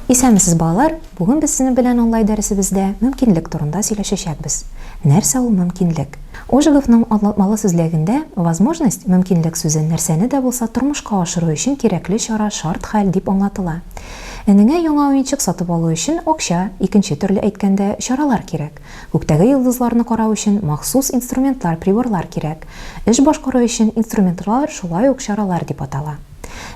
Исәнмесез, балалар! Бүген без сезнең белән онлайн дәресебездә мөмкинлек турында сөйләшәчәкбез. Нәрсә ул мөмкинлек? Ожеговның аңлатмалы сүзлегендә возможность, мөмкинлек сүзе нәрсәне дә булса тормышка ашыру өчен кирәкле чара, шарт, хәл дип аңлатыла. Энеңә яңа уенчык сатып алу өчен акча, икенче төрле әйткәндә, чаралар кирәк. Күктәге йолдызларны карау өчен махсус инструментлар, приборлар кирәк. Эш башкару өчен инструментлар шулай ук чаралар дип атала.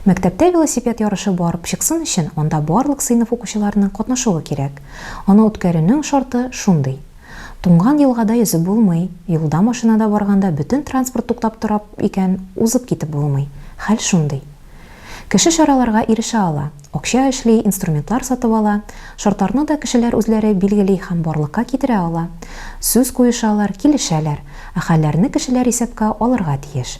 Мәктәптә велосипед ярышы барып чыксын өчен анда барлык сыйныф укучыларының катнашуы кирәк. Аны үткәрүнең шарты шундый. Туңган елгада йөзеп булмый, юлда машинада барганда бөтен транспорт туктап тора икән, узып китеп булмый. Хәл шундый. Кеше чараларга ирешә ала, акча эшли, инструментлар сатып ала, шартларны да кешеләр үзләре билгели һәм барлыкка китерә ала. Сүз куешалар, килешәләр, ә хәлләрне кешеләр исәпкә алырга тиеш.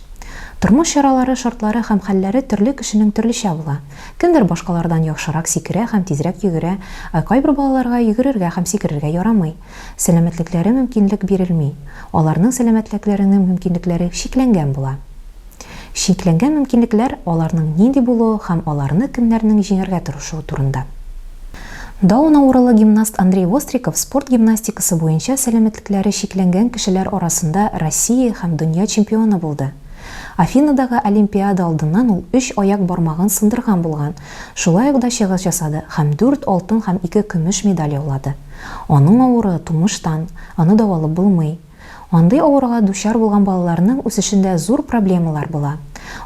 Тормыш чаралары, шартлары һәм хәлләре төрле кешенең төрлечә була. Кемдер башкалардан яхшырак сикерә һәм тизрәк йөгерә, ә кайбер балаларга йөгерергә һәм сикерергә ярамый. Сәламәтлекләре мөмкинлек бирелми. Аларның сәламәтлекләренең мөмкинлекләре чикләнгән була. Чикләнгән мөмкинлекләр аларның нинди булуы һәм аларны кемнәрнең җиңәргә тырышуы турында. Даун авырулы гимнаст Андрей Востриков спорт гимнастикасы буенча сәламәтлекләре чикләнгән кешеләр арасында Россия һәм дөнья чемпионы булды. Афинадагы Олимпиада алдыннан ул өч аяк бармагын сындырган булган, шулай ук да чыгыш ясады һәм дүрт алтын һәм ике көмеш медаль яулады. Аның авыруы тумыштан, аны дәвалап булмый. Андый авыруга дучар булган балаларның үсешендә зур проблемалар була.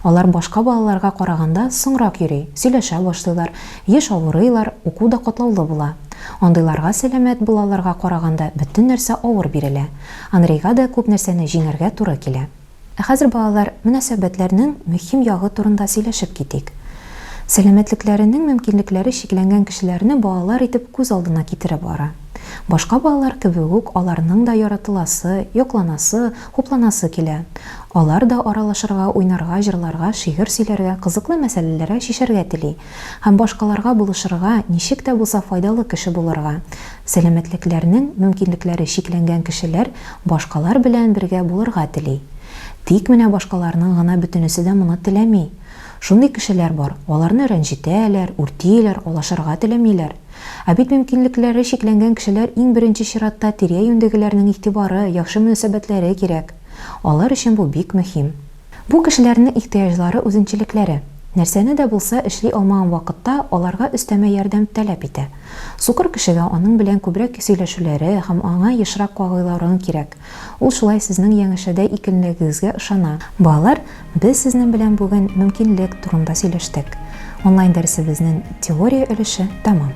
Алар башка балаларга караганда соңрак йөри, сөйләшә башлыйлар, еш авырыйлар, уку да катлаулы була. Андыйларга сәламәт балаларга караганда бөтен нәрсә авыр бирелә. Андрейга да күп нәрсәне җиңәргә туры килә. Ә хәзер, балалар, мөнәсәбәтләрнең мөһим ягы турында сөйләшеп китик. Сәламәтлекләренең мөмкинлекләре чикләнгән кешеләрне балалар итеп күз алдына китереп ара. Башка балалар кебек үк аларның да яратыласы, якланасы, хупланасы килә. Алар да аралашырга, уйнарга, җырларга, шигырь сөйләргә, кызыклы мәсьәләләрә чишәргә тели. Һәм башкаларга булышырга, ничек тә булса файдалы кеше булырга. Сәламәтлекләрнең мөмкинлекләре чикләнгән кешеләр башкалар белән бергә булырга тели. Тик менә башкаларның гына бөтенесе дә моны теләми. Шундый кешеләр бар, аларны рәнҗетәләр, үртиләр, алашырга теләмиләр. Ә бит мөмкинлекләре чикләнгән кешеләр иң беренче чиратта тирә-юньдәгеләрнең игътибары, яхшы мөнәсәбәтләре кирәк. Алар өчен бу бик мөһим. Бу кешеләрнең ихтыяҗлары үзенчәлекләре. Нәрсәне дә булса эшли алмаган вакытта аларга өстәмә ярдәм таләп итә. Сукыр кешегә аның белән күбрәк сөйләшүләре һәм аңа ешрак кагыйларың кирәк. Ул шулай сезнең янәшәдә икенлегегезгә ышана. Балалар, без сезнең белән бүген мөмкинлек турында сөйләштек. Онлайн дәресебезнең теория өлеше тәмам.